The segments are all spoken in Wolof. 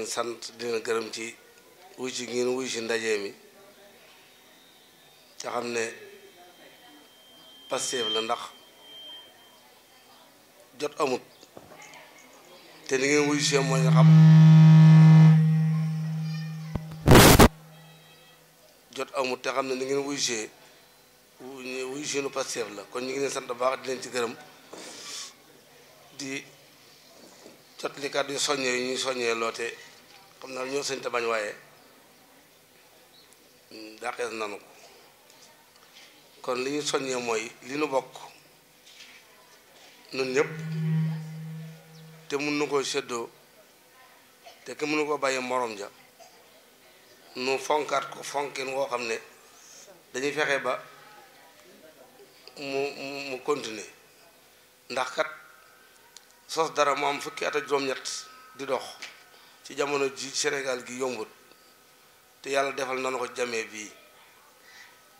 sant di leen gërëm ci wuy ci ngeen wuy ci ndaje mi nga xam ne Pastef la ndax jot amut te ni ngeen wuy ci mooy nga xam jot amut te xam ne ni ngeen wuy ci nu Pastef la kon ñu ngi leen sant bu baax di leen ci gërëm di jot li kàddu yu soññee yi ñuy soññee loote xam naa ñoo sañ te bañ waaye daqees nanu ko kon li ñu soññee mooy li nu bokk nun ñëpp te mun nu ko séddoo te ke mënu ko bàyyi morom ja nu fonkaat ko fonkin woo xam ne dañuy fexe ba mu continuer ndax kat sos dara mu am fukki at ak juróom-ñett di dox ci jamono ji Sénégal gi yombut te yàlla defal nanu ko jamee bii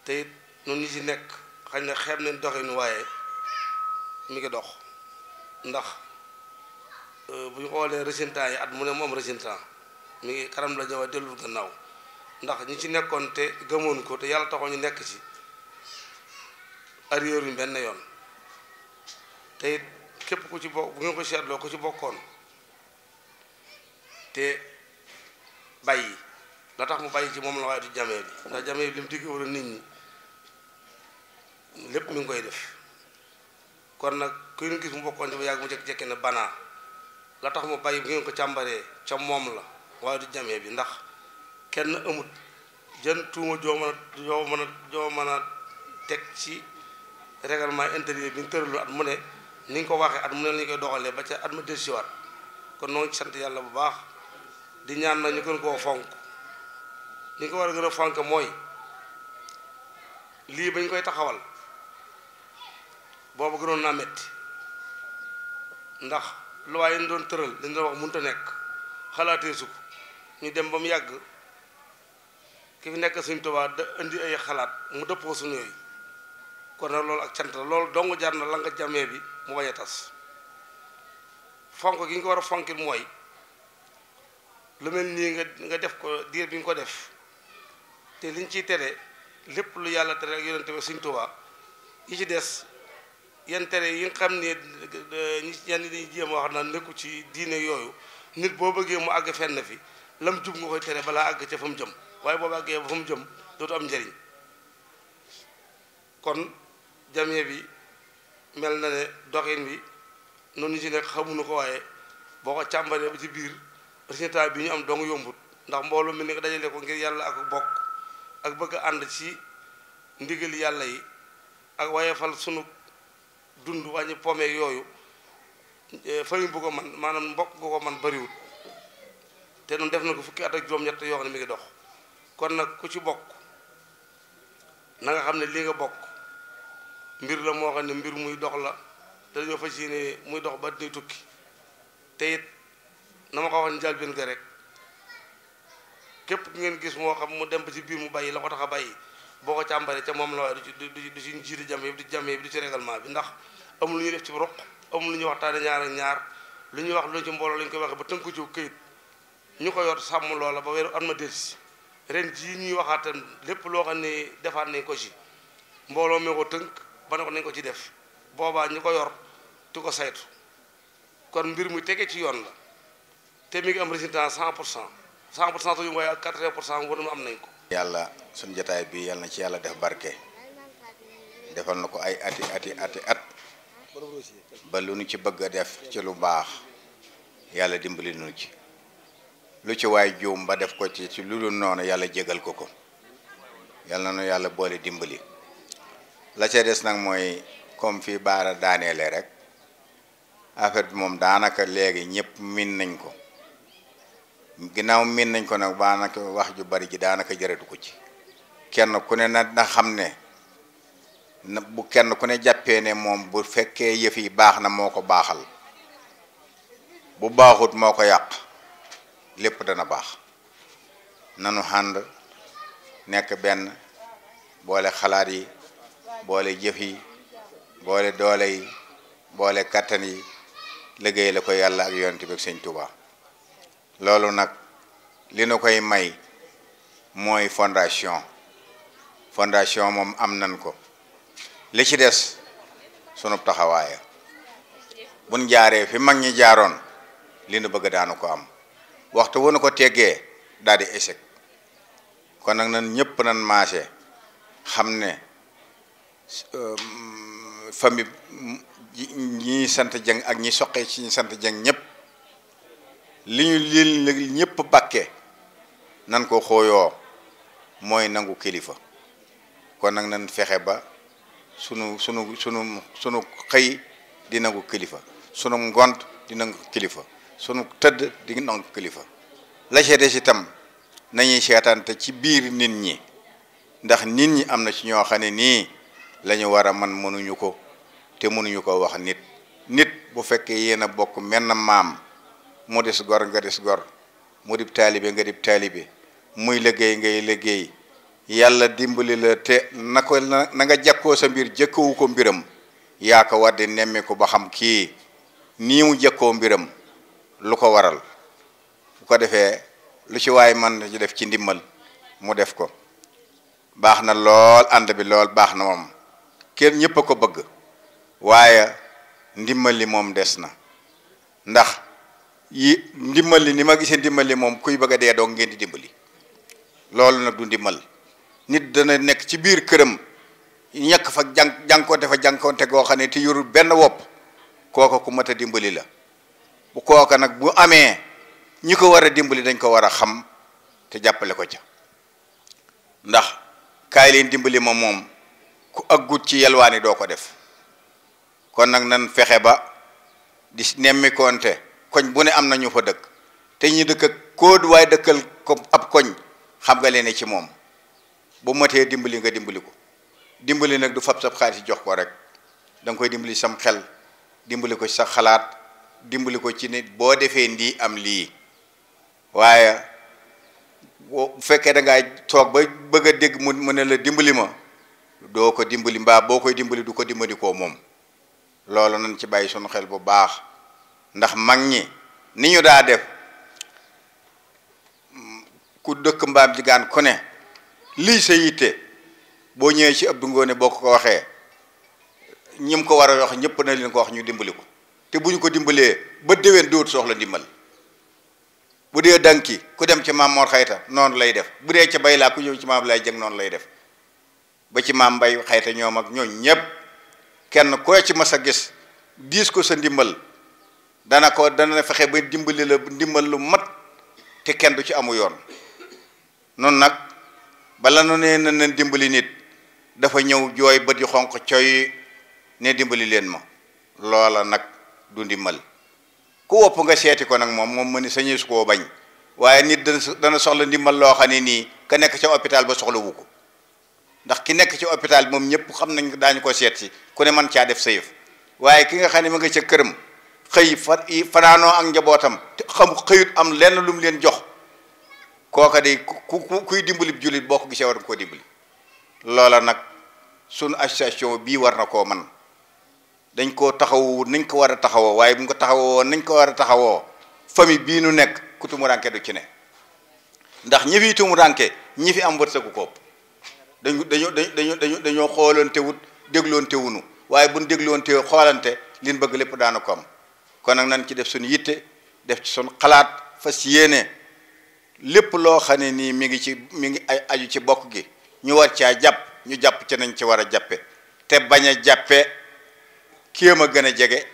te it nun ñi ci nekk xañ na xeeb nañ doxin waaye mi ngi dox ndax bu ñu xoolee résultat yi at mu ne mu am résultat mi ngi kanam la ñëw dellul gannaaw ndax ñi ci nekkoon te gëmoon ko te yàlla taxoon ñu nekk ci arrière yu benn yoon te it képp ku ci bokk bu ngeen ko seetloo ku ci bokkoon te bàyyi la tax mu bàyyi ci moom la waaye du jamee bi ndax jamee bi li mu digg war a nit ñi lépp mi ngi koy def kon nag ku ñu gis mu bokkoon ci ba yàgg mu jekki-jekki ne banaa la tax mu bàyyi bu ngeen ko càmbaree ca moom la waaye du jamee bi ndax kenn amut jën tuuma joo mën a teg ci règlement intérieur bi ñu tëralu at mu ne ni nga ko waxee at mu ne la ñu koy doxalee ba ca at ma dellusiwaat kon noo ngi sant yàlla bu baax di ñaan na ñu gën koo fonk li ñu ko war a gën a fonk mooy lii ba ñu koy taxawal boobu gënoon naa metti ndax lu waaye ñu doon tëral dañ doon wax mënut a nekk xalaatee su ko ñu dem ba mu yàgg ki fi nekk Sëñ Tuubaa da indi ay xalaat mu dëppoo suñu yooyu kon nag loolu ak cant la loolu dong jar na la nga jamee bi mu bañ a tas fonk gi nga ko war a fonkit mooy lu mel nii nga def ko diir bi nga ko def te liñ ciy tere lépp lu yàlla tere ak yonente bi Sëñ Tuubaa yi ci des yan tere yi nga xam ne ñenn ñi dañuy jéem a wax naan nekku ci diine yooyu nit boo bëggee mu àgg fenn fi lam jub nga koy tere balaa àgg ca fa mu jëm waaye boobu àggee ba fa mu jëm dootu am njëriñ kon jamee bi mel na ne doxin bi noonu ñu ci nekk xamuñu ko waaye boo ko càmbaree ba ci biir résultat bi ñu am dong yombut ndax mbooloo mi ni nga dajale ko ngir yàlla ak bokk ak bëgg a ànd ci ndigal yàlla yi ak wayefal sunu dund wàññi pomeeg yooyu famille bu ko man maanaam mbokk gu ko man bariwut te noonu def na ko fukki at ak juróom-ñett yoo xam ne mi ngi dox kon nag ku ci bokk na nga xam ne lii nga bokk mbir la moo xam ne mbir muy dox la te dañoo fas yéene muy dox ba day tukki te it na ma ko wax njaal benn ga rek képp ku ngeen gis moo xam mu dem ba ci biir mu bàyyi la ko tax a bàyyi boo ko càmbaree ca moom la waaye du ci jiitu jamee bi du jamee bi du ci règlement bi ndax amul lu ñuy def ci roq amul lu ñuy waxtaane ñaar ak ñaar lu ñuy wax lu ci mbooloo la ñu koy waxee ba tënku ci këyit ñu ko yor sàmm loola ba weeru at ma delsi ren jii ñuy waxaatam lépp loo xam ne defaat nañ ko ci mbooloo mee ko tënk ba ne ko nañ ko ci def boobaa ñu ko yor tu ko saytu kon mbir muy tege ci yoon la te mi ngi am résultat 100% te yu waaye ak 80% war na am nañ ko. yàlla suñu jotaay bi yàlla na ci yàlla def barke defal na ko ay ati at ba lu nu ci bëgg a def ci lu baax yàlla dimbali nu ci lu ci waay juum ba def ko ci lu dul noonu yàlla jégal ko yàlla na nu yàlla boole dimbali la ca des nag mooy comme fii baara daaneele rek affaire bi moom daanaka léegi ñëpp min nañ ko ginnaaw min nañ ko nag daanaka wax ju bari ji daanaka jërëtu ko ci kenn ku ne na xam ne bu kenn ku ne jàppee ne moom bu fekkee yëf yi baax na moo ko baaxal bu baaxut moo ko yàq lépp dana baax nanu ànd nekk benn boole xalaat yi boole jëf yi boole doole yi boole kattan yi liggéey la ko yàlla ak yonent bi ak Sëñ Tuubaa loolu nag li nu koy may mooy fondation moom am nan ko li ci des sunu taxawaaya buñ jaaree fi mag ñi jaaroon li nu bëgg daanu ko am waxtu wu nu ko teggee daal di échec kon nag nan ñëpp nan maase xam ne famille ñi sant Jeng ak ñi soqee ci ñi sant Jeng ñëpp li ñu li ñëpp bàkke nan ko xooyoo mooy nangu kilifa kon nag nan fexe ba sunu xëy di nangu kilifa sunu ngont di nangu kilifa sunu tëdd di nangu kilifa la ca des itam nañuy seetaante ci biir nit ñi ndax nit ñi am na ci ñoo xam ne nii la ñu war a man mënuñu ko te mënuñu ko wax nit bu fekkee yéen a bokk menn maam mu des gor nga des gor mu dib taalibe nga dib taalibe muy liggéey ngay liggéey yàlla dimbali la te na nga jàkkoo sa mbir jëkkowu ko mbiram yaa ko war di nemmi ko ba xam kii nii mu jëkkoo mbiram lu ko waral bu ko defee lu ci waay man ci def ci ndimmal mu def ko baax na lool ànd bi lool baax na moom kenn ñëpp a ko bëgg waaye ndimbal li moom des na ndax ndimbal li ni ma gisee ndimbal li moom kuy bëgg a dee doo ngeen di dimbali loolu nag du ndimbal nit dana nekk ci biir këram ñàkk fa jànkoonte goo xam ne te yorul benn wopp kooka ku mat a dimbali la bu kooka nag bu amee ñi ko war a dimbali dañ ko war a xam te jàppale ko ca ndax kaay leen dimbali ma moom ku aggut ci yelwaani doo ko def kon nag nan fexe ba di nemmikoonte koñ bu ne am na ñu fa dëkk te ñu dëkk kóod waaye dëkkal ko ab koñ xam nga leen ci moom bu matee dimbali nga dimbali ko dimbali nag du fab sab xaalis jox ko rek da nga koy dimbali sam xel dimbali ko ci sa xalaat dimbali ko ci nit boo defee ndii am lii waaye bu fekkee da ngaa toog ba bëgg a dégg mu ne la dimbali ma doo ko dimbali mbaa boo koy dimbali du ko dimbali koo moom loolu nañ ci bàyyi sunu xel bu baax ndax mag ñi ni ñu daa def ku dëkk mbaam jigaan ku ne lii sa yitte boo ñëwee ci Abdou Ngoné boo ko waxee ñim ko war a wax ñëpp na leen ko wax ñu dimbali ko te bu ñu ko dimbalee ba déwén dootu soxla ndimbal bu dee danki ku dem ci maam Mor Xayta noonu lay def bu dee ca bay laa ku ñëw ci maam lay jëng noonu lay def ba ci maam Mbay Xayta ñoom ak ñooñ ñëpp kenn koo ci mas a gis diis ko sa ndimbal dana fexe ba dimbali la ndimbal lu mat te kenn du ci amu yoon noonu nag bala nu ne na dimbali nit dafa ñëw jooy bët yu xonq coy ne dimbali leen ma loola nag du ndimbal ku wopp nga seeti ko nag moom ma ni sañee su koo bañ waaye nit dana soxla ndimbal loo xam ne nii ka nekk ca hôpital ba soxla wu ko ndax ki nekk ci hôpital bi moom ñëpp xam nañ daañu ko seet si ku ne man caa def sa yëf waaye ki nga xam ne ma nga ca këram xëy fanaanoo ak njabootam te xëyut am lenn lu mu leen jox kooka de kuy dimbali jullit boo ko gisee war nga koo dimbali loola nag sunu association bii war na koo man dañ koo taxawu nañ ko war a taxawoo waaye bu ñu ko taxawoo nañ ko war a taxawoo famille bii nu nekk ku tumuranke du ci ne ndax ñi fi tumuranke ñi fi am wërsëgu kopp dañoo xoolante wut dégloonte wunu waaye buñ dégloonte xoolante liñ bëgg lépp daana ko am kon nag nañ ci def suñu yitte def ci suñu xalaat fas yéene lépp loo xam ne nii mi ngi ay aju ci bokk gi ñu war caa jàpp ñu jàpp ci nañ ci war a jàppe te bañ a jàppe kéem a gën a jege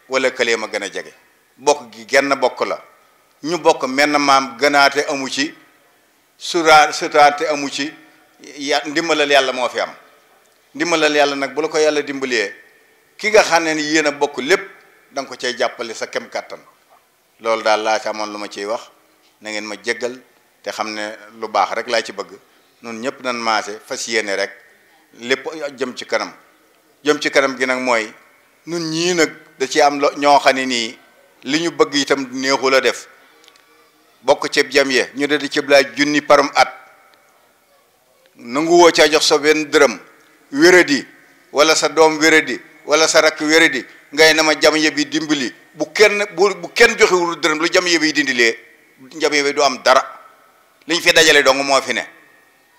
wala këleem a gën a jege bokk gi genn bokk la ñu bokk menn maam gënaate amu ci sutaate amu ci ndimbalal yàlla moo fi am ndimbalal yàlla nag bu la ko yàlla dimbalee ki nga xam ne ni yéen a bokk lépp da nga ko cay jàppale sa kem kàttan loolu daal laa ci amoon lu ma ciy wax na ngeen ma jéggal te xam ne lu baax rek laa ci bëgg noonu ñëpp nan maase fas yéene rek lépp jëm ci kanam gi nag mooy nun ñii nag da ci am ñoo xam ne nii li ñu bëgg itam neexul a def bokk ceeb jam ye ñu de di ceeb laa junni parum at nangu woo caa jox sa benn dërëm wéradi wala sa doom wéradi wala sa rakk wéradi ngay na ma jam ye bi dimbali bu kenn joxewul dërëm lu jam ye bi dindilee jam ye bi du am dara liñ fi dajale dong moo fi ne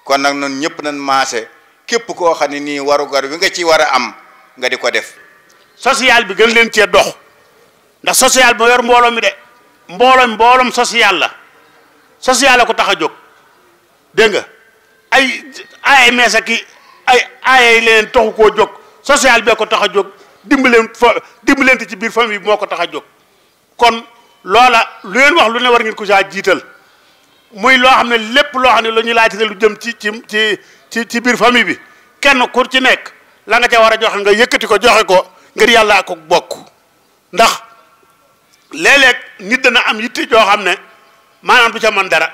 kon nag noonu ñëpp nañ maase képp koo xam ne nii warugar wi nga ci war a am nga di ko def. social bi gën leen cee dox ndax social moo yor mbooloo mi de mbooloom social la ko tax a jóg dégg nga ay meesa ki ay leen taxu koo jóg social bee ko tax a jóg dimbalante ci biir famille bi moo ko tax a jóg kon loola lu leen wax lu ne war ngeen ko saa jiital muy loo xam ne lépp loo xam ne lu ñu laajte lu jëm ci biir famille bi kenn ku ci nekk la nga ca war a joxe nga yëkkati ko joxe ko ngir yàlla ak bokk ndax léeg-léeg nit dana am yitte joo xam ne maanaam du ca man dara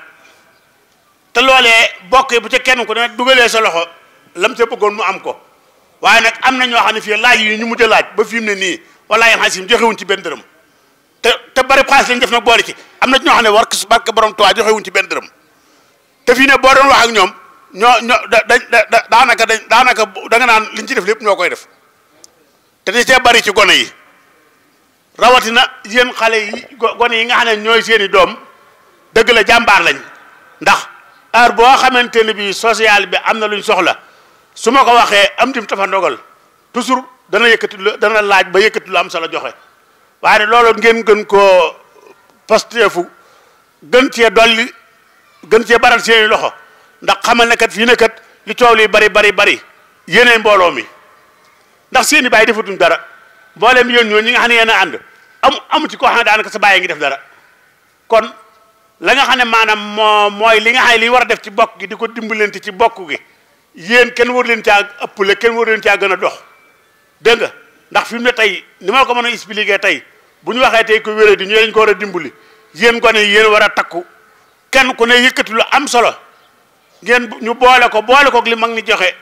te loolee bokk yi bu ca kenn ku ne dugalee sa loxo lam ca bëggoon mu am ko waaye nag am na ñoo xam ne fii laaj yi ñu mujj a laaj ba fi mu ne nii wala yéen xaasim joxewuñ ci benn dërëm te bari xaalis lañ def nag boole ci am na ñoo xam ne war barke borom Tuubaa joxewuñ ci benn dërëm te fii ne boo doon wax ak ñoom daanaka da nga naan liñ ci def lépp ñoo koy def te da cee bari ci gone yi rawatina yéen xale yi gone yi nga xam ne ñooy seeni doom dëgg la jàmbaar lañ ndax heure boo xamante ne bi social bi am na luñ soxla su ma ko waxee am dim tafa ndogal toujours dana laaj ba yëkkati lu am solo joxe waaye loolu ngeen gën koo pasteefu gën cee dolli gën cee baral seeni loxo ndax xamal ne kat fii ne kat li coow li bari yéenee mbooloo mi ndax seeni bàyyi defatuñ dara mbooleem yéen ñoo ñi nga xam ne yéen a ànd amu ci koo xam ne daanaka sa bàyyi ngi def dara kon la nga xam ne maanaam mooy li nga xam ne li war a def ci bokk gi di ko dimbalante ci bokk gi yéen kenn war leen caa ëppale kenn war leen caa gën a dox dégg nga ndax fi mu ne tey ni ma ko mën a expliquer tey bu ñu waxee tey ko wéré di ñu lañ ko war a dimbali yéen ko ne yéen war a takku kenn ku ne yëkkati lu am solo ngeen ñu boole ko li mag ni joxe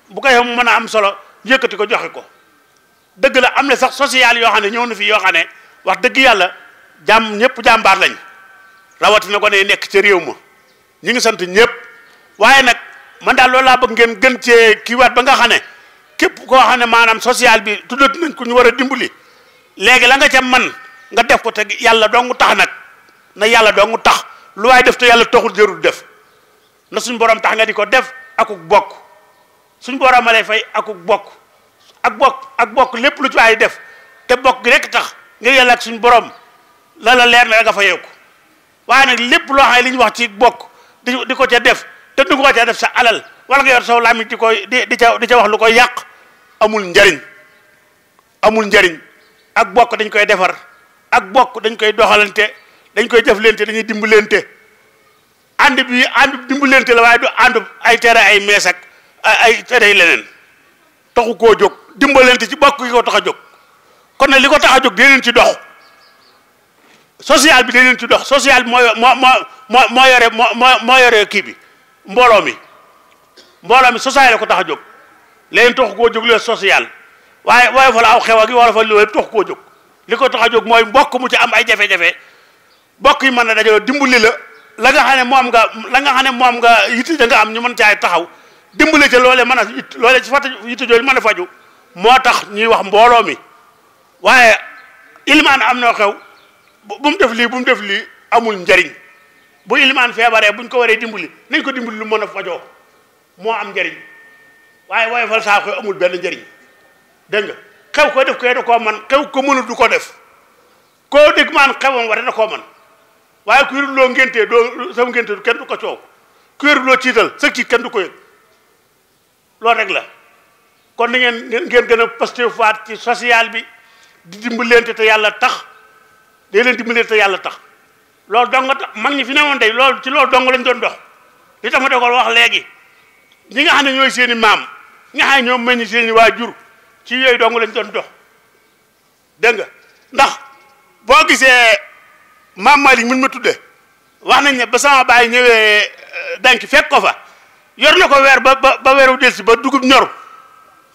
bu ko mu mën a am solo yëkkati ko joxe ko dëgg la am na sax social yoo xam ne ñëw na fi yoo xam ne wax dëgg yàlla ñëpp jàmbaar lañ rawatina ko ne nekk ca réew ma ñi ngi sant ñëpp waaye nag man daal loolu laa bëgg ngeen gën cee kiiwaat ba nga xam ne képp koo xam ne maanaam social bi tuddat nañ ko ñu war a dimbali léegi la nga ca man nga def ko te yàlla dong tax nag na yàlla dong tax lu waay def te yàlla taxul jërul def na suñ borom tax nga di ko def akuk bokk suñ borom a lay fay akuk bokk ak bokk lépp lu ci waay def te bokk gi rek tax ngir yàlla ak suñ borom la leer na nga fayeeku waaye nag lépp loo xam ne li ñu wax ci bokk di ko ca def te du ko ca def sa alal wala nga yor saw làmmiñ di ca wax lu koy yàq amul njariñ ak bokk dañ koy defar ak bokk dañ koy doxalante dañ koy jëflante dañuy dimbalante ànd bi dimbalante la waaye du ànd ay tere ay mees ak ay tere yi leneen taxu koo jóg dimbalante ci bokk gi ko tax a jóg kon nag li ko tax a jóg dinañ ci dox social bi dinañ ci dox social bi moo yore kii bi mbooloo mi social la ko tax a jóg leneen taxu koo jóg leen social waaye fa la aw xew ak yi wala fa loolu taxu koo jóg li ko tax a jóg mooy mbokk mu ci am ay jafe-jafe mbokk yi mën na dajaloo dimbali la nga xam ne moom nga yitte da nga am ñu mën caay taxaw dimbali ca loolee mën a loolee ci fàtte yitte jooju mën a faju moo tax ñuy wax mbooloo mi waaye ilimaan am na xew bu mu def lii amul njariñ bu ilimaan feebaree buñ ko waree dimbali nañ ko dimbali lu mën a fajoo moo am njariñ waaye fal saa koy amul benn njariñ dégg nga xew ko def koy da koo man xew ko mënul du ko def koo dégg maan xewam war da koo man waaye ku yërul loo ngéntee doo sama ngénte kenn du ko coow ku yërul loo ciital sa ciit kenn du ko yëg loolu rek la kon ni ngeen gën a posté faat ci social bi di dimbalante te yàlla tax day leen dimbalante te yàlla tax loolu dong nga tax mag ñi fi newoon day loolu ci loolu dong lañ doon dox li tax ma da ko wax léegi ñi nga xam ne ñooy seen i maam ñi nga xam ne ñoom meññ seen i waajur ci yooyu dong lañ doon dox dégg nga ndax boo gisee maam Malick mun ma tudde wax nañ ne ba sama baay ñëwee dank fekk ko fa yor na ko weer ba weeru del si ba dugub ñor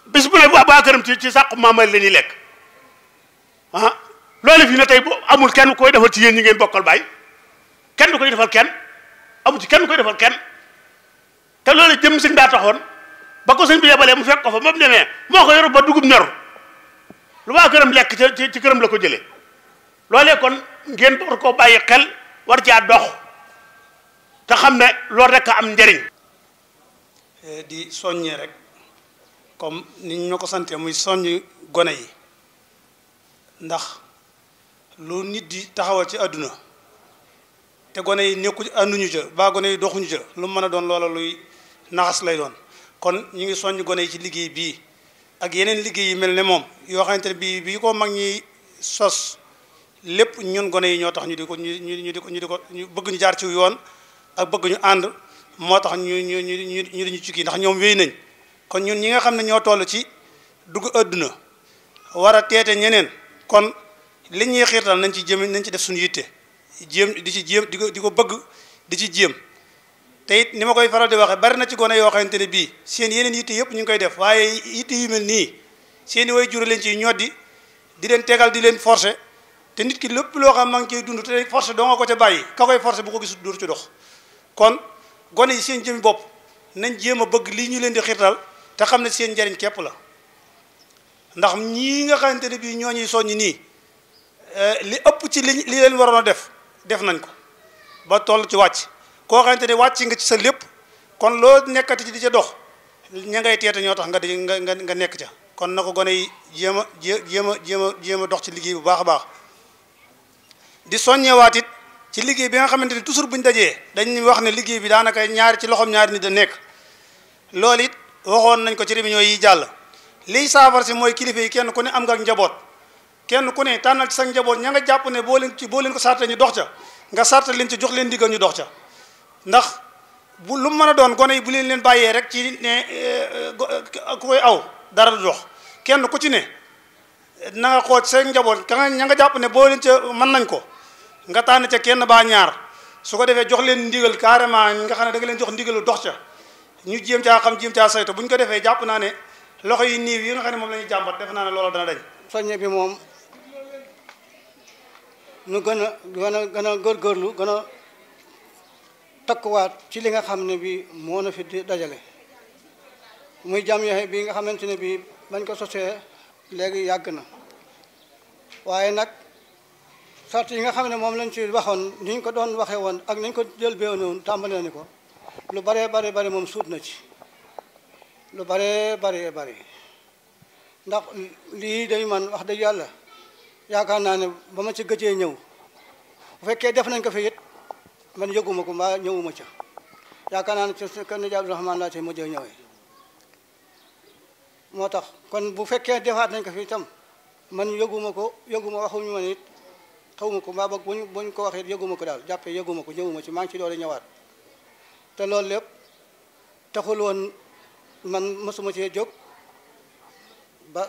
bis bu ne waa këram ci sàqu maam Malick la ñuy lekk loolu fi ne tey amul kenn koy defal ci yéen ñi ngeen bokkal baay kenn du koy defal kenn amul ci kenn koy defal kenn te loolu jëm sëñ daa taxoon ba ko sëñ bi yebalee mu fekk ko fa moom demee moo ko yor ba dugub ñor lu waa këram lekk ci këram la ko jëlee loolee kon ngeen war koo bàyyi xel war caa dox te xam ne loolu rek a am njariñ. di soññee rek comme ni ñu ma ko sante muy soññ gone yi ndax lu nit di taxawal ci àdduna te gone yi nekku ànduñu ca ba gone yi doxuñu ca lu mën a doon loola luy naxas lay doon kon ñu ngi soññ gone yi ci liggéey bii ak yeneen liggéey yi mel ne moom yoo xamante ne bii ko mag ñi sos lépp ñun gone yi ñoo tax ñu di ko ñu bëgg ñu jaar ci yoon ak bëgg ñu ànd moo tax ñu diñu ci kii ndax ñoom wéy nañ kon ñun ñi nga xam ne ñoo toll ci dugg àdduna war a teete ñeneen kon li ñuy xiirtal nañ ci def suñu yitte jéem di ci jéem di ko bëgg di ci jéem te it ni ma koy faral di waxee bari na ci gone yoo xamante ne bii seen yeneen yitte yëpp ñu ngi koy def waaye yitte yu mel nii seeni way jur leen ci ñoddi di leen tegal di leen forcer te nit ki lépp loo xam maa ngi ciy dund te forcer doo nga ko ca bàyyi ka koy forcer bu ko gisul dur ci dox kon gone yi seen jëmi bopp nañ jéem a bëgg lii ñu leen di xiirtal te xam ne seen njariñ képp la ndax ñii nga xamante ne bii ñoo ñuy soññi nii li ëpp ci li leen waroon a def nañ ko ba toll ci wàcc koo xamante ne wàcc nga ci sa lépp kon loo nekkati ci di ca dox ña ngay teete ñoo tax nga nekk ca kon na ko gone yi jéem a dox ci liggéey bu baax a baax di soññewaat it ci liggéey bi nga xamante ne toujours buñ dajee dañ wax ne liggéey bi daanaka ñaari ci loxoom ñaari nit da nekk loolu it waxoon nañ ko ci réunion yi jàll liy saafara si mooy kilifa yi kenn ku ne am nga ak njaboot kenn ku ne tànnal ci sa njaboot ña nga jàpp ne boo leen ko sarte ñu dox ca nga sarte leen ci jox leen diggal ñu dox ca ndax bu lu mën a doon gone yi bu leen bàyyee rek ci ne ku koy aw dara du dox kenn ku ci ne na nga xooj sa njaboot ña nga jàpp ne boo leen ca mën nañ ko nga tànn ca kenn baa ñaar su ko defee jox leen ndigal carrément nga xam ne da nga leen jox ndigalu dox ca ñu jéem caa xam jéem caa saytu bu ñu ko defee jàpp naa ne loxo yi niiw yi nga xam ne moom la ñuy jàmbat defe naa ne loolu dana dañ. soññe bi moom nu gën a góorgóorlu gën a takkuwaat ci li nga xam ne bi moo na fi di dajale muy jàmm bi nga xamante ne bi bañ ko sosee léegi yàgg na waaye nag sart yi nga xam ne moom lañ ci waxoon ni ñu ko doon waxee woon ak nañ ko jël beewoon tàmbalee ni ko lu baree bari moom suut na ci lu baree bari ndax lii day man wax dëgg yàlla yaakaar naa ne ba ma ci gëjee ñëw bu fekkee def nañ ko fi it man yëguma ko mbaa ñëwuma ca yaakaar naa ne ci kër Ndiaye Abdourahmane laa ci mujjee ñëwee moo tax kon bu fekkee defaat nañ ko fi itam man yëguma waxuñu ma it xawma ko mbaa boog buñ ko waxee yëguma ko daal jàppee yëguma ko ñëwuma ci maa ngi ci doole ñëwaat te loolu lépp taxul woon man mosuma cee jóg ba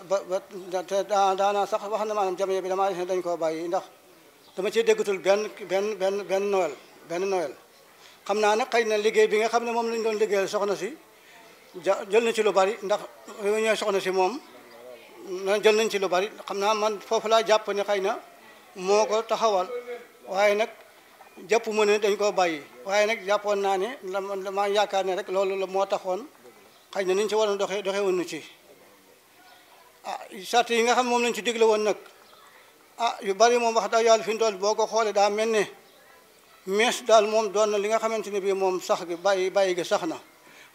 daanaa sax wax na maanaam jamono bi damaa ne dañ koo bàyyi ndax dama cee déggatul benn Noël xam naa ne xëy na liggéey bi nga xam ne moom lañ doon liggéeyal soxna si jël na ci lu bari ndax ñooy soxna si moom jël nañ ci lu bari xam naa man foofu laa jàpp ne xëy na moo ko taxawal waaye nag jàpp mu ne dañ koo bàyyi waaye nag jàppoon naa ne maa yaakaar ne rek loolu la moo taxoon xëy na ni ñu ci waroon doxewuñu ci sart yi nga xam moom lañ ci digle woon nag yu bari moom wax dëgg yàlla fi mu toll boo ko xoolee daa mel ne mees daal moom doon na li nga xamante ne bii moom sax gi bàyyi gi sax na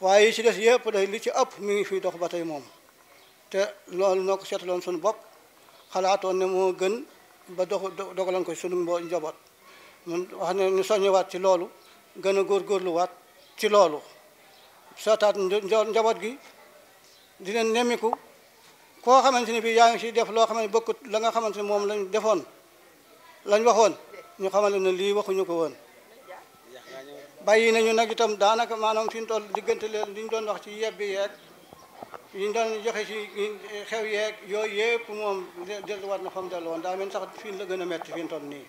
waaye yi ci des yëpp day li ci ëpp mi ngi fii dox ba tey moom te loolu noo ko seetaloon suñu bopp xalaatoon ne moo gën ba dogaloon ko suñu njaboot mun wax ne ñu soññewaat ci loolu gën a góorgóorluwaat ci loolu seetaat njaboot gi di leen nemmiku koo xamante ne bii yaa ngi ciy def loo xam ne bokkut la nga xamante ne moom lañ defoon lañ waxoon ñu xamal ne lii waxuñu ko woon bàyyi nañu nag itam daanaka maanaam fi ñu toll diggante leen li ñu doon wax ci yebbi yeeg yi ñu doon joxe ci xew yeeg yooyu yëpp moom delluwaat na fa mu dellu woon daa mel sax fii la gën a metti fi ñu toll nii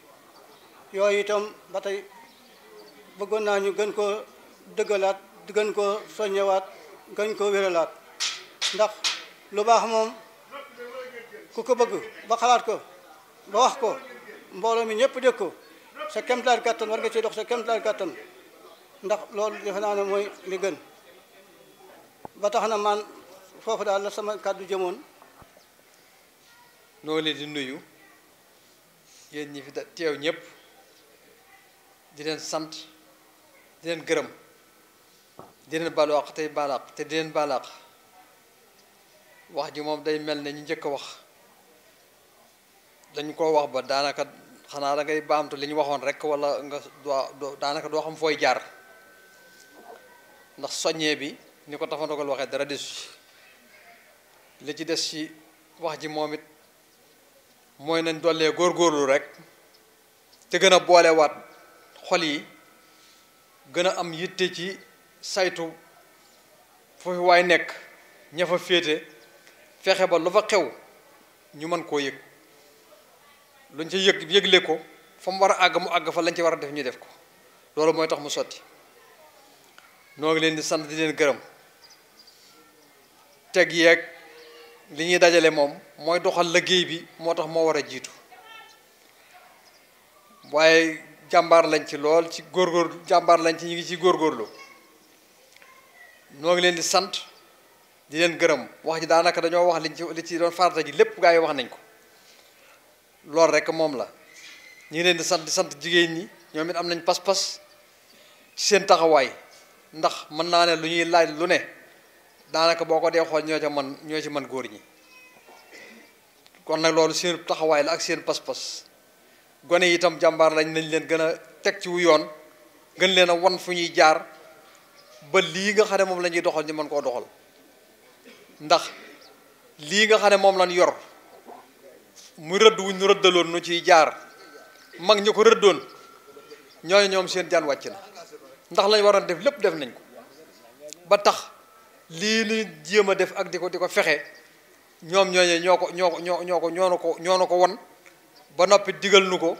yooyu itam ba tey bëggoon naa ñu gën koo dëggalaat gën koo soññewaat gën koo wéralaat ndax lu baax moom ku ko bëgg ba xalaat ko ba wax ko mbooloo mi ñëpp dégg ko sa kéemtalaay kàttan war nga ciy dox sa kéemtalaay kàttan ndax loolu defe naa ne mooy li gën ba tax na man foofu daal la sama kàddu jëmoon. noo leen di nuyu yéen ñi fi teew ñëpp di leen sant di leen gërëm di leen baalu àq tey baal àq te di leen baal àq wax ji moom day mel ne ñu njëkk a wax dañ ko wax ba daanaka xanaa da ngay baamtu li ñu waxoon rek wala nga doo daanaka doo xam fooy jaar ndax soññee bi ni ko tafa ndogal waxee dara desu ci li ci des ci wax ji moom it mooy nañ dollee góorgóorlu rek te gën a boolewaat xol yi gën a am yitte ci saytu foofu waay nekk ña fa féete fexe ba lu fa xew ñu mën koo yëg luñ ci yëgle ko fa mu war a àgg mu àgg fa lañ ci war a def ñu def ko loolu mooy tax mu sotti noo ngi leen di sant di leen gërëm teg yeeg li ñuy dajale moom mooy doxal liggéey bi moo tax moo war a jiitu waaye jàmbaar lañ ci lool ci góorgóorlu jàmbaar lañ ci ñu ngi ci góorgóorlu noo ngi leen di sant di leen gërëm wax ji daanaka dañoo wax li ci doon farata ji lépp gaa yi wax nañ ko loolu rek moom la ñu ngi leen di sant jigéen ñi ñoom it am nañ pas-pas ci seen taxawaay ndax mën naa ne lu ñuy laaj lu ne daanaka boo ko dee xool ñoo ci mën góor ñi kon nag loolu seen taxawaay la ak seen pas-pas gone yi itam jàmbaar lañ nañ leen gën a teg ci wu yoon gën leen a wan fu ñuy jaar ba lii nga xam ne moom la ñuy doxal ñu mën koo doxal ndax lii nga xam ne moom lañ yor mu rëdd wuñ ñu rëddaloon nu ciy jaar mag ñu ko rëddoon ñooñu ñoom seen jaan wàcc na ndax lañ waroon def lépp def nañ ko ba tax lii ñu jéem a def ak di ko fexe ñoom ñooñu ñoo ko won ba noppi digal nu ko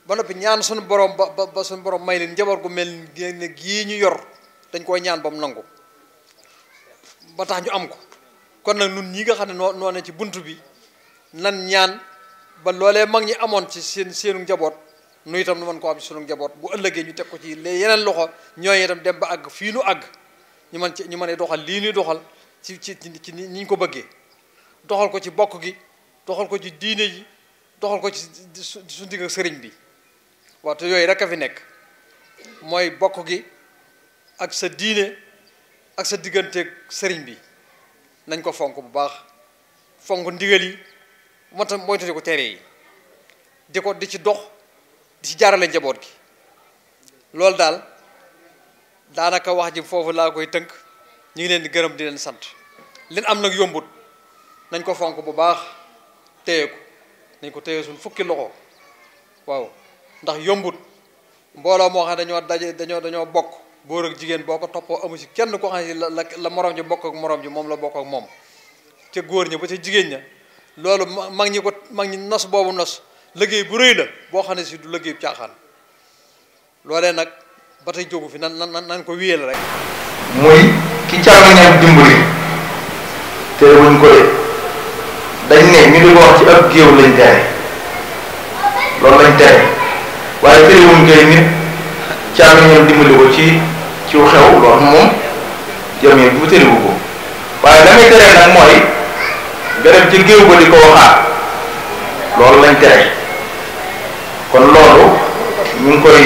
ba noppi ñaan suñu borom ba suñu borom may leen njaboot gu mel ne gii ñu yor dañ koy ñaan ba mu nangu ba tax ñu am ko kon nag nun ñi nga xam ne noo ne ci bunt bi nan ñaan ba loolee mag ñi amoon ci seenu njaboot nu itam nu mën ko am ci sunu njaboot bu ëllëgee ñu teg ko ci yeneen loxo ñooñu itam dem ba àgg fii nu àgg ñu mën a doxal lii ñuy doxal ci ni ñu ko bëggee doxal ko ci bokk gi doxal ko ci diine yi doxal ko ci suñu digg ak sëriñ bi waaw te yooyu rek a fi nekk mooy bokk gi ak sa diine ak sa digganteeg sëriñ bi nañ ko fonk bu baax fonk ndigal yi moo tax mooy tati ko tere yi di ci dox di ci jaarale njaboot gi loolu daal daanaka wax ji foofu laa koy tënk ñu ngi leen di gërëm di leen sant leen am nag yombut nañ ko fonk bu baax téye ko nañ ko téye suñ fukki loxo waaw ndax yombut mbooloo moo xam ne dañoo bokk góor ak jigéen boo ko toppoo amu ci kenn koo xam ne la morom ji bokk ak morom ji moom la bokk ak moom ca góor ña ba ca jigéen ña loolu mag ñi nos boobu nos liggéey bu rëy la boo xam ne si du liggéey caaxaan loolee nag ba tey jógu fi nan ko wiyeel rek muy ki càmmiñam dimbali te wuñ ko de dañ ne ñu di ko wax ci ab géew lañ tere loolu lañ tere waaye terewuñ koy nit càmmiñam dimbali ko ci xew loolu moom jëmee bu terewu ko waaye la muy tere nag mooy nga dem ci géew ba di ko waxaat loolu lañ tere kon loolu ñu ngi koy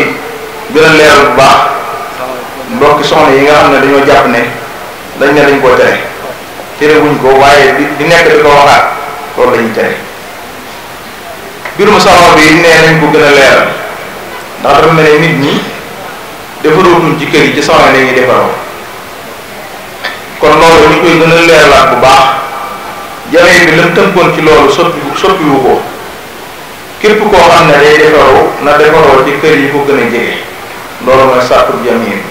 gën a leeral bu baax mbokki soxna yi nga xam ne dañoo jàpp ne dañ koo tere wuñ ko waaye di nekk di ko waxaat loolu lañuy tere mbirum salon bi nee nañ ko gën a leeral ndax dafa mel ne nit ñi defarootuñ ci kër yi ci salon yi ñuy defaroo kon loolu ñu koy gën a leeralaat bu baax jamee bi lam tënkoon ci loolu soppiwu ko képp koo xam ne day defaroo na defaroo ci kër yi ko gën a jege loolu mooy sàkku jamee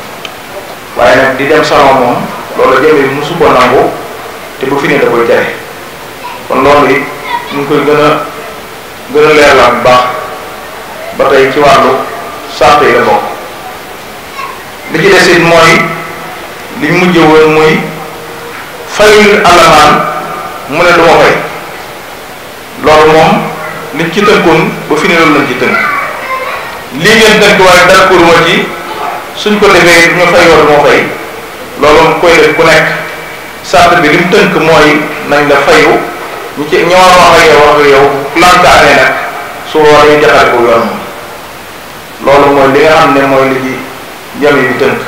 waaye nag di dem salon moom loolu jamee bi musu ko nangu te bu fi ne da koy tere kon loolu it ñu ngi koy gën a leeralaat bu baax ba tey ci wàllu sàrt yi la bokk li ci des it mooy liñ mujje woon muy fayul alamaan mu ne du ma fay loolu moom liñ ci tënkoon ba fi ne loolu lañ ci tënk lii ngeen tënk waaye d'accord ma ci suñ ko defee du ñu fay war moo fay loolu koy def ku nekk sart bi lim tënk mooy nañ la fayu ñu war a wax ak yow plantaane nag su waree jaxale ko yoon moom loolu mooy li nga xam ne mooy li ci jam yi tënk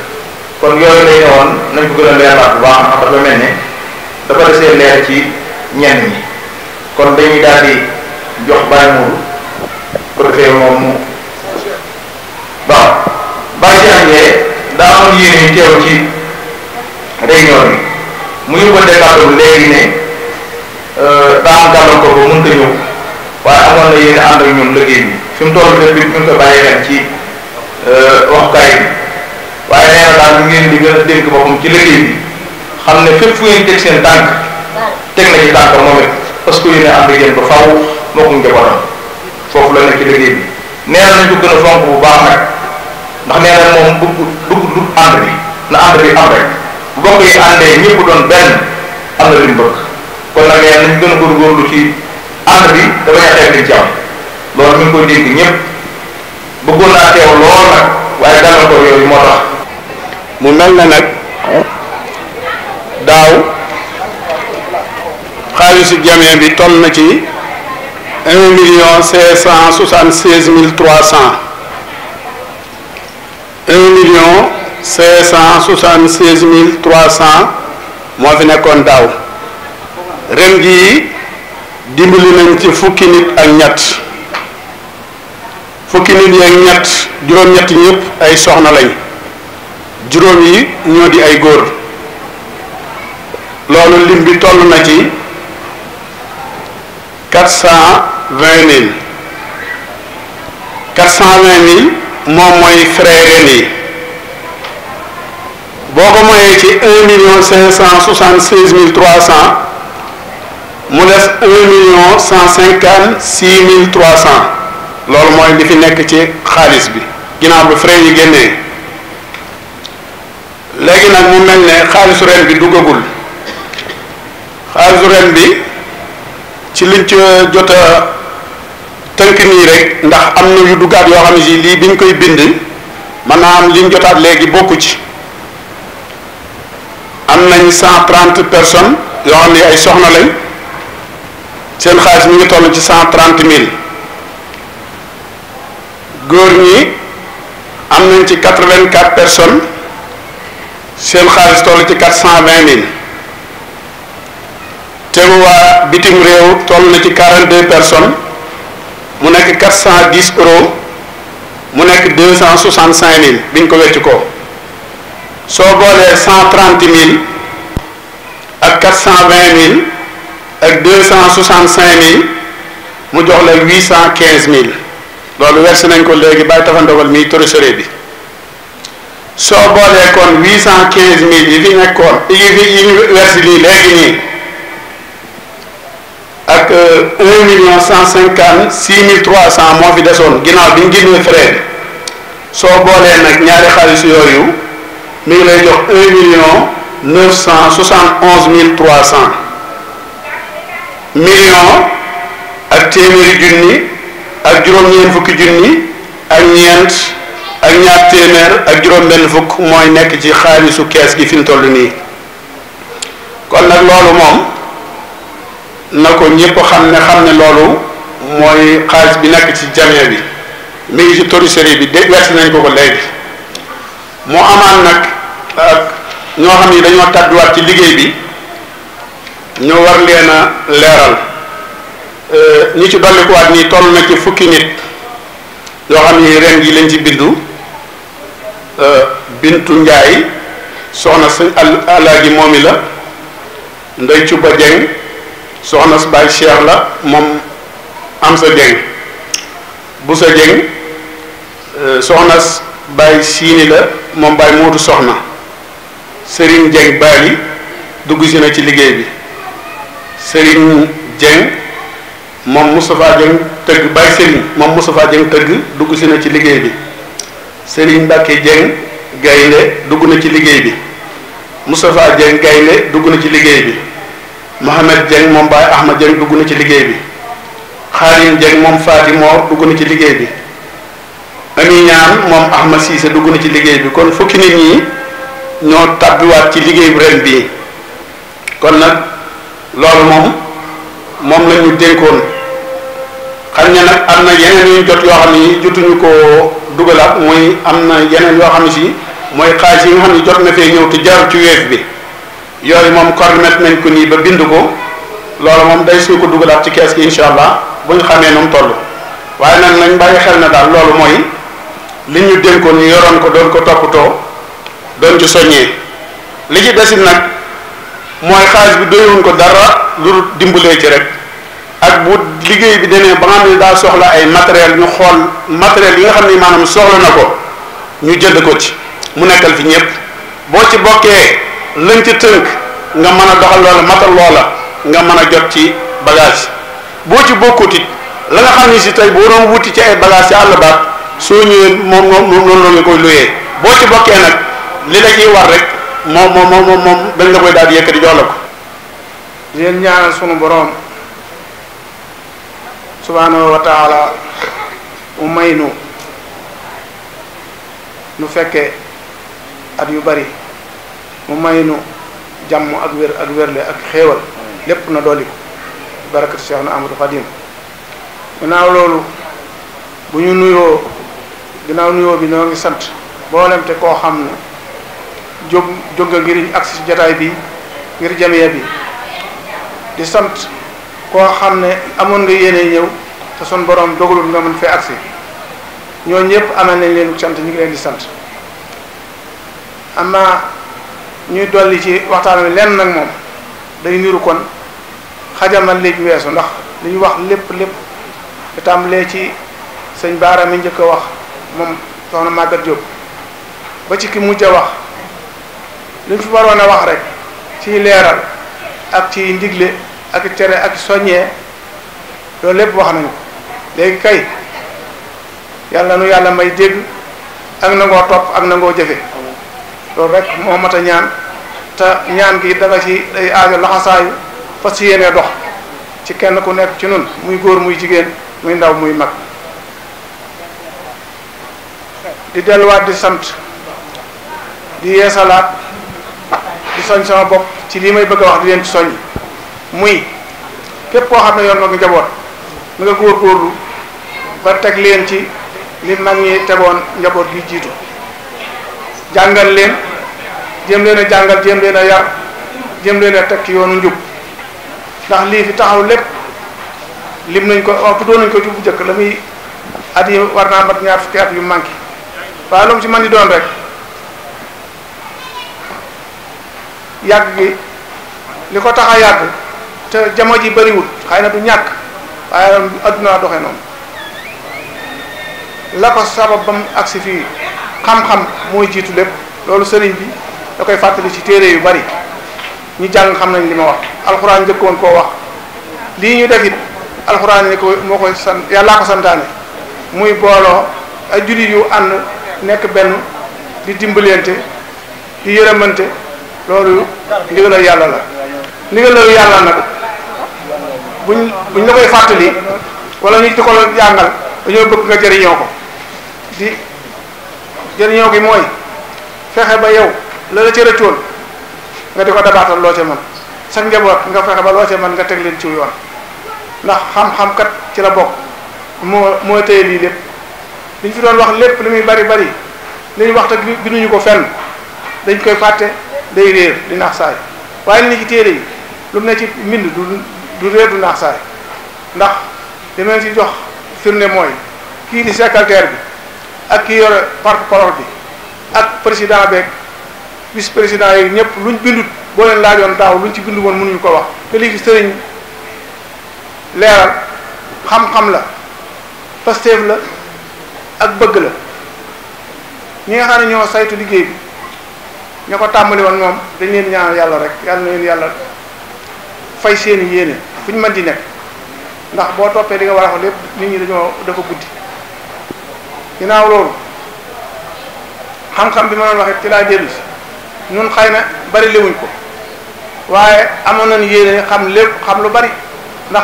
kon yooyu lay ne woon nañ ko gën a leerlaat bu baax ndax dafa mel ne dafa desee leer ci ñenn ñi kon dañuy daal di jox bàyyi muuru ko defee moom mu waaw bàyyi ci àndee daa amoon yéene teew ci réunion bi mu yóbbante kàddu léegi ne daa am gàllankoor ba mënta ñëw waaye amoon na yéene ànd ak ñun liggéey bi fi mu toll def bi ñu ko bàyyi xel ci waxukaay bi waaye nee na daal ñu ngeen di gën a dénk boppam ci liggéey bi xam ne fépp fu ngeen teg seen tànk teg na ci tànk moom it parce que yéene ànd ak yéen ba faaw moo ko njabootam foofu la nekk ci liggéey bi nee na nañ ko gën a fonk bu baax nag ndax nee na moom dugg ànd bi na ànd bi am rek bu bokk yi àndee ñëpp doon benn am na li mu bëgg kon nag nee nañ gën a góorgóorlu ci ànd bi da bañ a xeeb liñ ci am loolu mi ngi koy dégg ñëpp bëggoon naa teew lool nag waaye gàllankoor yooyu moo tax. mu mel na nag daaw xaalisu jamee bi toll na ci 1,576,300 1,576,300 moo fi nekkoon daaw ren jii dimbali nañ ci fukki nit ak ñett fukki nit yi ak ñett juróom-ñett ñëpp ay soxna lañ juróom yi ñoo di ay góor loolu lim bi toll na ci 420,000 420,000 moom mooy frais ren yi boo ko moyee ci 1,576,300 mu des 1,156,300 loolu mooy li fi nekk ci xaalis bi ginnaaw bi frais yi génnee léegi nag mu mel ne xaalisu ren bi duggagul xaalisu ren bi ci liñ ci jot a tënk nii rek ndax am na yu duggaat yoo xam ne si lii biñ koy bind maanaam liñ jotaat léegi bokku ci am nañ 130 personnes yoo xam ne ay soxna lañ seen xaalis mi ngi toll ci 130,000 góor ñi am nañ ci 84 personnes seen xaalis toll ci 420,000 tegu waa bitim réew toll na ci 42 personnes mu nekk 410 euros mu nekk 265,000 biñ ko wecc ko soo boolee 130,000 ak 420,000 ak 265,000 mu jox la 815,000 loolu versé nañ ko léegi bàyyi tafandogal mi trésorier bi soo boolee kon 815,000 yi fi nekkoon yi ñu versé nii léegi nii ak 1,156,300 moo fi desoon ginnaaw bi ñu génnee frais bi soo boolee nag ñaari xaalis yooyu mi ngi lay jox 1,971,300 million ak téeméeri junni ak juróom-ñeent fukki junni ak ñeent ak ñaar téeméer ak juróom-benn fukk mooy nekk ci xaalisu kees gi fi mu toll nii kon nag loolu moom na ko ñëpp xam ne loolu mooy xaalis bi nekk ci jamee bi mi ngi ci trésorier bi de versi nañ ko léegi moo amaan nag ak ñoo xam ni dañoo tàbbiwaat ci liggéey bi ñu war leen a leeral ñi ci dollikuwaat nii toll na ci fukki nit yoo xam ni ren gi lañ ci bindu Bintu Njaay soxna sëñ Alaaji moomi la Ndey Cuba Jeng soxna su Baay Cheikh la moom am sa Jeng bu sa Jeng soxna Baay Siini la moom Baay Moodu soxna Sëriñ Jeng Baali dugg si na ci liggéey bi Sëriñ Jeng moom Moustapha Jeng tëgg Baay Sëriñ moom Moustapha Jeng tëgg dugg si na ci liggéey bi Sëriñ Mbàkke Jeng Gaynde dugg na ci liggéey bi Moustapha Jeng Gaynde dugg na ci liggéey bi Mohamed Jeng moom Baay Ahmad Jeng dugg na ci liggéey bi Xaalim Jeng moom Faati Moor dugg na ci liggéey bi Ami Ñaan moom Ahmad Siise dugg na ci liggéey bi kon fukki nit ñi ñoo tàbbiwaat ci liggéey bu ren bii kon nag loolu moom la ñu dénkoon xam ne nag am na yeneen yu jot yoo xam ne jotuñu ko dugalaat muy am na yeneen yoo xam ne si mooy xaalis yi nga xam ne jot na fee ñëw te jaar ci weef bi yooyu moom cormettre nañ ko nii ba bind ko loolu moom day suñu ko dugalaat ci kees gi incha allah bu ñu xamee nu mu toll waaye nag nañ bàyyi xel na daal loolu mooy li ñu dénkoon ñu yoroon ko doon ko toppatoo doon ci soññee li ci desit nag mooy xaalis bi doyuwoon ko dara lu dimbalee ci rek ak bu liggéey bi demee ba nga xam ne daa soxla ay matériel ñu xool matériel yi nga xam ne maanaam soxla na ko ñu jënd ko ci mu nekkal fi ñëpp boo ci bokkee lañ ci tënk nga mën a doxal loola matal loola nga mën a jot ci bagage boo ci bokkut it la nga xam ne si tey boo doon wuti ci ay bagage ci àll baat soo ñëwee moom noonu la koy luyee boo ci bokkee nag li la ciy war rek moom dañ la koy daal di yëkkati jox la ko. di leen ñaanal sunu boroom subhaanahu wa taala mu may nu fekkee at yu bari mu may nu jàmm ak wér ak wérle ak xéewal lépp na dolli ko barakatu Cheikh na Amadou Khadim ginnaaw loolu bu ñu nuyoo ginnaaw nuyoo bi noo ngi sant mboolem te koo xam ne jóg nga ngir agsi ci jataay bi ngir jamiya bi di sant koo xam ne amoon nga yéene ñëw te son borom dogalul nga mën fee agsi ñoo ñëpp amal nañ leen sant ñu ngi leen di sant amma ñuy dolli ci waxtaan wi lenn nag moom day niru kon xajamal léegi weesu ndax li ñu wax lépp te tàmbalee ci sëñ Baara mi njëkk a wax moom soxna Maguette Diop ba ci ki mujj a wax li ñu fi waroon a wax rek ci leeral ak ci ndigle ak tere ak soññee loolu lépp wax nañu ko léegi kay yàlla nu yàlla may dégg ak nangoo topp ak nangoo jëfe loolu rek moo mat a ñaan te ñaan gi danga ci day aajo laxasaayu fas ci yéene dox ci kenn ku nekk ci nun muy góor muy jigéen muy ndaw muy mag di delluwaat di sant di yeesalaat di soñ sama bopp ci lii may bëgg a wax di leen ci soñ muy képp koo xam ne yoon nga njaboot mi nga góorgóorlu ba teg leen ci li mag ñi tegoon njaboot gi jiitu jàngal leen jéem leen a jàngal jéem leen a yar jéem leen a teg ci yoonu njub ndax lii fi taxaw lépp lim nañ ko wax tuddoon nañ ko ci bu njëkk la muy at yi war naa mat ñaar fukki at yu manqué waaye lu mu ci mën di doon rek yàgg gi li ko tax a yàgg te jamono ji bëriwul xëy na du ñàkk waaye adduna doxe noonu la ko sabab ba mu agsi fii xam-xam mooy jiitu lépp loolu sëriñ bi da koy fàttali ci téere yu bari ñu jàng xam nañ li ma wax alxuraan njëkkoon koo wax lii ñu def it alxuraan ni ko moo koy sant yàllaa ko santaane muy booloo ay jullit yu ànd nekk benn di dimbalante di yërëmante loolu ndigalal yàlla la ndigalal yàlla nag buñ la koy fàttali wala ñu di ko jàngal dañoo bëgg nga jëriñoo ko di jëriñoo gi mooy fexe ba yow la la ca rëccoon nga di ko dabaatal loo ca mën sa njaboot nga fexe ba loo ca mën nga teg leen ci yoon ndax xam-xam kat ci la bokk moo téye lii lépp li ñu fi doon wax lépp li muy bari li ñu wax te binduñu ko fenn dañ koy fàtte day réer di naax saay waaye li ne ci téere yi lu mu ne ci mbind du réer du naax saay ndax li ma ci jox firnde mooy kii di secrétaire bi ak kii yore porte-parole bi ak président beeg vice président yi ñëpp luñ bindut boo leen laajoon daaw luñ ci bindu woon mënuñu ko wax te lii fi sëriñ leeral xam-xam la pasteef la ak bëgg la ñi nga xam ne ñoo saytu liggéey bi ña ko tàmbali woon moom dañ leen ñaanal yàlla rek yàlla na leen yàlla fay seeni yéene fu ñu mën di nekk ndax boo toppee li nga war a wax lépp nit ñi dafa guddi ginnaaw loolu xam-xam bi ma doon waxee ci laa dellu si ñun xëy na bari liwuñ ko waaye amoon nañu yéene xam lépp xam lu bari ndax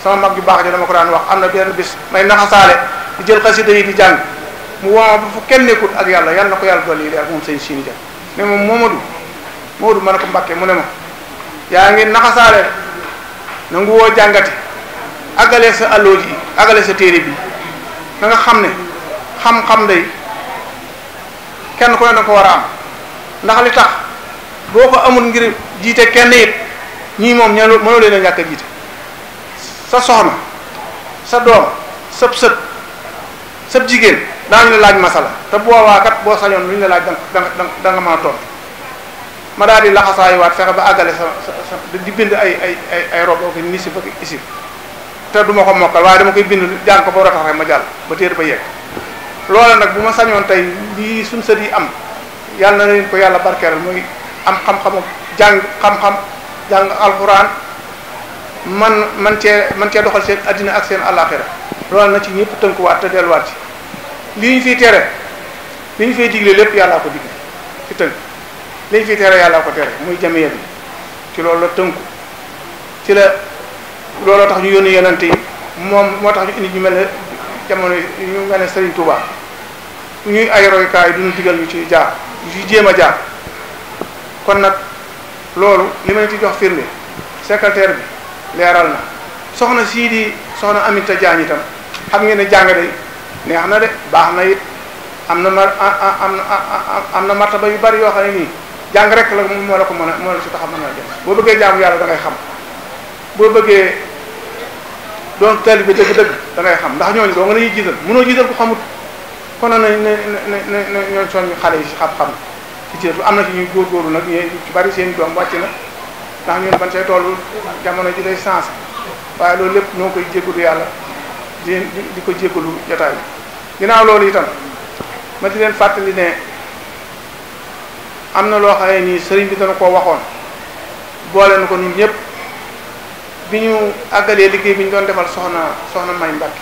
sama mag ju baax ji dama ko daan wax am na benn bis may naxasaale di jël xasida yi di jàng mu woo ba fu kenn nekkul ak yàlla na ko yàlla dolli leer moom sëñ Sini Dia ne moom Moodu ma ne ko Mbàkke mu ne ma yaa ngi naxasaale nangu woo jàngati àggale sa alloo ji àggale sa téere bi na nga xam ne xam-xam day kenn ku ne da ko war a am ndax li tax boo ko amul ngir jiite kenn it ñii moom mënoo leen a ñàkk a jiite sa soxna sa doom sëb sëb jigéen daañu la laaj masala te boobaa kat boo sañoon lu ñu la laaj da nga mën a tontu ma daal di laxasaayuwaat fexe ba àggale sa di bind ay rob ko ni si bëgg isib te du ma ko mokkal waaye dama koy bind jàng ko ba ratax rek ma jàll ba téere ba yegg loola nag bu ma sañoon tey lii suñ sët yi am yàlla na leen ko yàlla barkeeral muy am xam-xamu jàng xam-xam jàng alxuraan man cee doxal seen addina ak seen àllaaxira loola na ci ñëpp tënkuwaat te delluwaat ci li ñu fiy tere li ñu fiy digle lépp yàllaa ko digle ci tënk li ñu fiy tere yàllaa ko tere muy jamiya bi ci loolu la tënku ci la looloo tax ñu yónni yonante yi moom moo tax ñu indi ñu mel ne jamono ñu mel ne Serigne Touba ñuy ay roykaay duñu digal ñu ci jaar ñu ci jéem a jaar kon nag loolu li ma leen ci jox firnde secrétaire bi leeral na soxna sii di soxna Aminta Diagne itam xam ngeen ne jàng de neex na de baax na it am na martaba yu bari yoo xam ne nii jàng rek la moo la ko mën a moo la ci tax a mën a def boo bëggee jaamu yàlla da ngay xam boo bëggee doon taalibe dëgg-dëgg da ngay xam ndax ñooñu doo nga nañuy jiital mënoo jiital ko xamut kon nag ñooñ soññ xale yi si xam-xam ci jiital am na ci ñuy góorgóorlu nag ñu ci bari seen i doom wàcc na ndax ñun ban say toll jamono ji day sens waaye loolu lépp ñoo koy jéggalu yàlla di ko jéggalu jotaay bi ginnaaw loolu itam ma di leen fàttali ne am na loo xam ne nii sëriñ bi dana koo waxoon boole na ko ñun ñëpp bi ñu àggalee liggéey bi ñu doon defal soxna May Mbàkke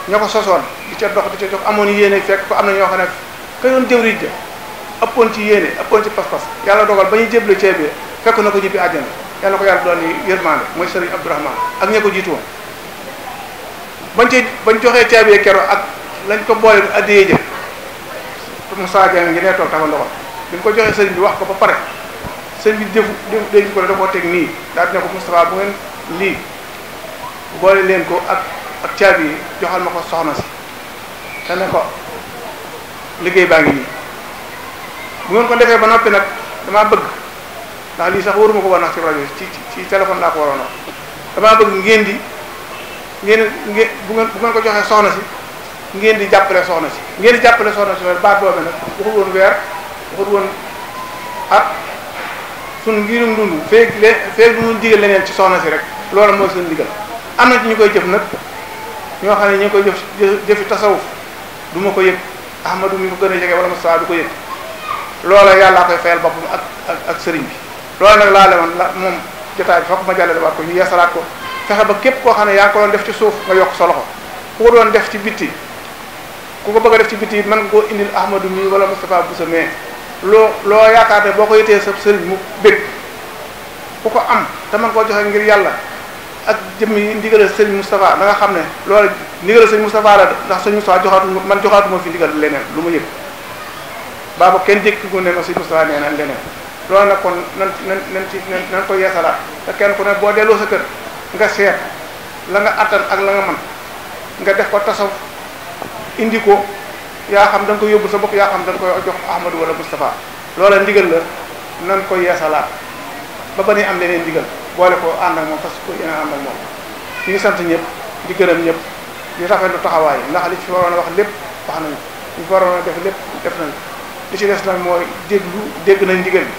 ñoo ko sosoon di ca dox di ca jox amoon yéene fekk ko am na ñoo xam ne ka yoon jëwriñ ja ëppoon ci yéene ëppoon ci pas-pas yàlla dogal ba ñu jéble ceebee fekk na ko ñibbi àjjana yàlla ko yàlla doon yërmande mooy sëriñ Abdourahmane ak ña ko jiitu woon bañ joxee ceebee kero ak lañ ko boole addiyee jë Moussa Diagne ngi nee toog tafa ndoxal bi ñu ko joxee sëriñ bi wax ko ba pare sëriñ bi dégg ko da koo teg nii daal dina ko Moustapha bu ngeen lii boole leen ko ak caabi yi joxal ma ko soxna si te ne ko liggéey baa ngi nii bu ngeen ko defee ba noppi nag damaa bëgg ndax lii sax waruma ko war nax ci rajo ci téléphone laa ko waroon wax damaa bëgg ngeen bu ngeen ko joxee soxna si ngeen di jàppale soxna si baat boobu nag waxul woon weer waxul woon at suñ ngirum dund feeg bu ñu digal leneen ci soxna si rek loolu mooy suñu digal am na ci ñu koy jëf nag ñoo xam ne ñu ngi koy jëfi tasawuf du ma ko yëg Ahmadu mi ko gën a jege wala Moustapha du ko yëg loola yàllaa koy fayal boppam ak sëriñ bi loolu nag laa lewoon la moom jotaay bi fokk ma jàllale waat ko ñu yeesalaat ko fexe ba képp koo xam ne yaa ngi ko doon def ci suuf nga yokk sa loxo ku ko doon def ci bitti ku ko bëgg a def ci bitti it mën nga koo indil Ahmadu mi wala Moustapha Boussa mais loo yaakaar ne boo ko yitee sa sëriñ mu bég ku ko am te man koo joxe ngir yàlla ak jëmmi ndigalal sëriñ Moustapha da nga xam ne loolu ndigalal sëriñ Moustapha la ndax sëriñ Moustapha joxaatuma fi ndigal leneen lu ma yëg baaba kenn jékki ko ne ma sëriñ Moustapha nee na leneen loolu nag kon nan ko yeesalaat te kenn ku ne boo delloo sa kër nga seet la nga attan ak la nga mën nga def ko tasaw indi ko yaa xam da nga ko yóbbu sa bopp yaa xam da nga koy jox Ahmadou wala Moustapha loola ndigal la nan ko yeesalaat ba ba ni am leneen ndigal boole ko ànd ak moom parce que yéen a ànd ak moom ñu ngi sant ñëpp di gërëm ñëpp di rafetlu taxawaay ndax li fi waroon a wax lépp wax nañu li fi waroon a def lépp def nañu li ci des nag mooy dégg nañ ndigal bi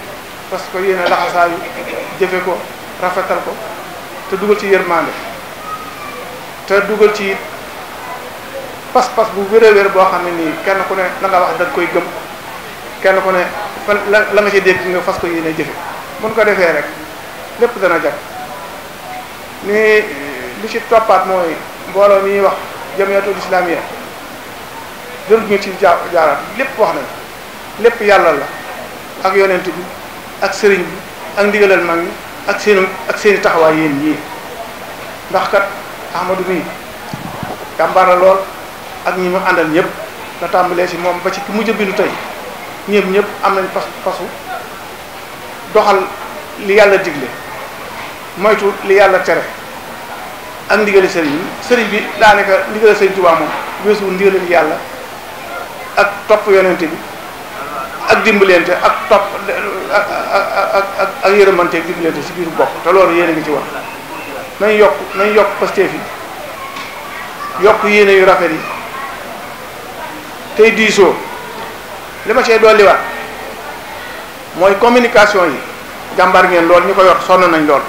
parce que yéen a laxasaayu jëfe ko rafetal ko te dugal ci yërmande te dugal ci pas-pas bu wér boo xam ne nii kenn ku ne la nga wax da nga koy gëm kenn ku ne la nga ci dégg nga fas ko yéene jëfe mun ko defee rek lépp dana jag ni li ci toppaat mooy mbooloo mi ñuy wax jamiyatul islamiyya jërut ñu ci jaaraat lépp wax nañ lépp yàlla la ak yonent bi ak sëriñ bi ak ndigalal mag ñi ak seeni taxawaay yéen ñii ndax kat Ahmadou mii jàmbaar la lool ak ñi mu àndal ñëpp nga tàmbalee si moom ba ci ki mujj bindu tey ñëpp am nañ pasu doxal li yàlla digle moytu li yàlla tere ak ndigali sëriñ bi daanaka ndigali sëriñ Tuubaa moom weesuwul ndigali yàlla ak topp yonente bi ak dimbalante ak topp ak yërëmante ak dimbalante ci biiru bokk te loolu yéen a ngi ci wax nañ yokk pasteef yi yokk yéene yu rafet yi tey diisoo li ma cee dolliwaat mooy communication yi jàmbar ngeen lool ñu ko yor sonn nañ lool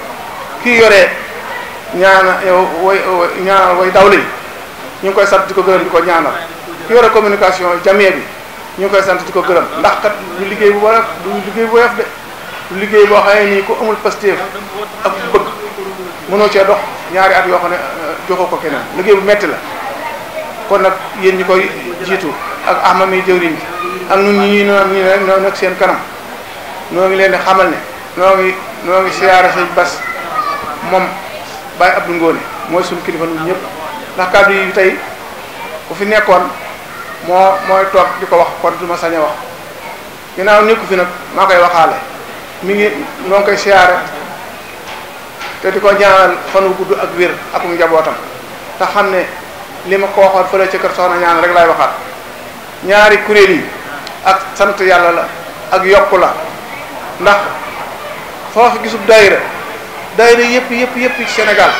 kii yoree ñaanal way dawle yi ñu ngi koy sant di ko gërëm di ko ñaanal ki yore communication jamee bi ñu ngi koy sant di ko gërëm ndax kat du liggéey bu woyof du liggéey bu woyof de du liggéey boo xam ne nii ku amul pasteef ak bëgg mënoo cee dox ñaari at yoo xam ne joxoo ko keneen liggéey bu metti la kon nag yéen ñi koy jiitu ak ahma mi jëwriñ bi ak ñun ñi ñoo nekk seen kanam noo ngi leen di xamal ne noo ngi siyaare sëñ Bas moom Baye Abdou Ngone mooy suñu kilifa ñun ñëpp ndax kàddu yi tey bu fi nekkoon mooy toog di ko wax kon du ma sañ a wax ginnaaw nekku fi nag maa koy waxaale mi ngi noo ngi koy siyaare te di ko ñaanal fan wu gudd ak wér ak njabootam te xam ne li ma ko waxoon fële ci kër soxna ñaan rek lay waxaat ñaari kuréel yi ak sant yàlla la ak yokku la ndax foofu gisub daayira yëpp ci Sénégal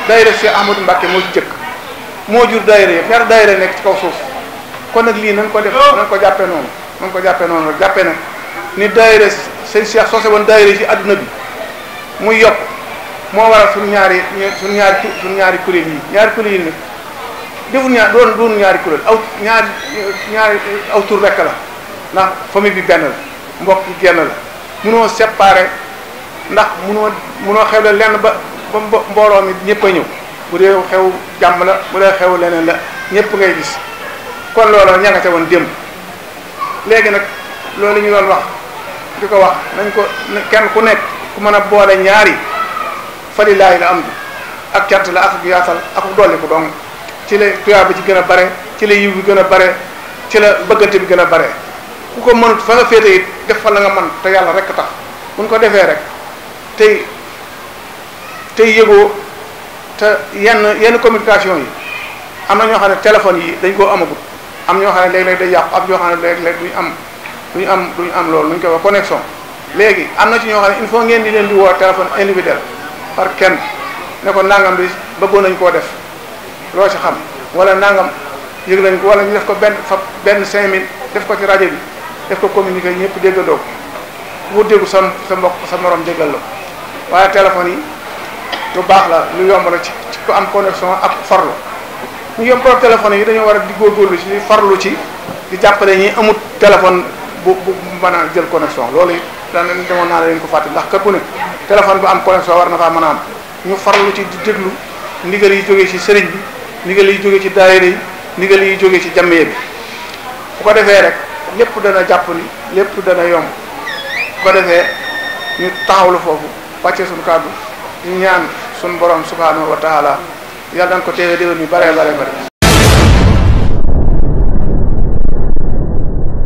daayira Cheikh Ahmadou Mbacké moo ci jëkk moo jur daayira yëpp ñaari daayira nekk ci kaw suuf kon nag lii nañ ko def nañ ko jàppee noonu rek jàppee nag ni daayira sëñ Cheikh soose woon daayira ci adduna bi muy yokk moo waral suñu ñaari kuréel yi nag deful doon ñaari kuréel ñaari aw tur rekk la ndax famille bi benn la mbokk yi genn la munoo séparé ndax munoo xewle lenn ba mbooloo mi ñëpp a ñëw bu dee xew jàmm la bu dee xew leneen la ñëpp ngay gis kon loolu ña nga ca woon démb léegi nag loolu ñu doon wax di ko wax nañ ko kenn ku nekk ku mën a boole ñaari falilaahi la am ak cant la ak yaatal ak dolli ko dong ci la tuyaa bi ci gën a bare ci la yiw bi gën a bare ci la bëggante bi gën a bare ku ko mënut fa nga féete it def fa la nga mën te yàlla rek tax buñ ko defee rek tey yëgoo te yenn communication yi am na ñoo xam ne téléphone yi dañ koo amagut am ñoo xam ne léeg-léeg day yàqu am ñoo xam ne léeg-léeg duñu am loolu nu ñu koy wax connexion léegi am na ci ñoo xam ne il faut ngeen di leen di woo téléphone individuel par kenn ne ko nangam bi bëggoon nañ koo def loo ci xam wala nangam yëg nañ ko wala ñu def ko benn 5000 def ko ci rajo bi def ko communiqué ñëpp déggandoo ko ku déggu sa mbokk sa morom déggal la waaye téléphone yi lu baax la lu yomb la ci ko am connexion ak farlu ñu yom borom téléphone yi dañoo war a di góorgóorlu ci farlu ci di jàppale ñi amut téléphone bu mën a jël connexion loolu it demoon naa leen ko fàtte ndax kër ku ne téléphone bu am connexion war na faa mën a am ñu farlu ci di déglu ndigal yi jógee ci sëriñ bi ndigal yi jógee ci daayira yi ndigal yi jógee ci jàmmee bi bu ko defee rek lépp dana jàpp ni lépp dana yomb bu ko defee ñu taxawlu foofu wàccee suñu kàddu ñu ñaan suñu borom subhanahu wa taala yàlla nañ ko teewee déwén yu bare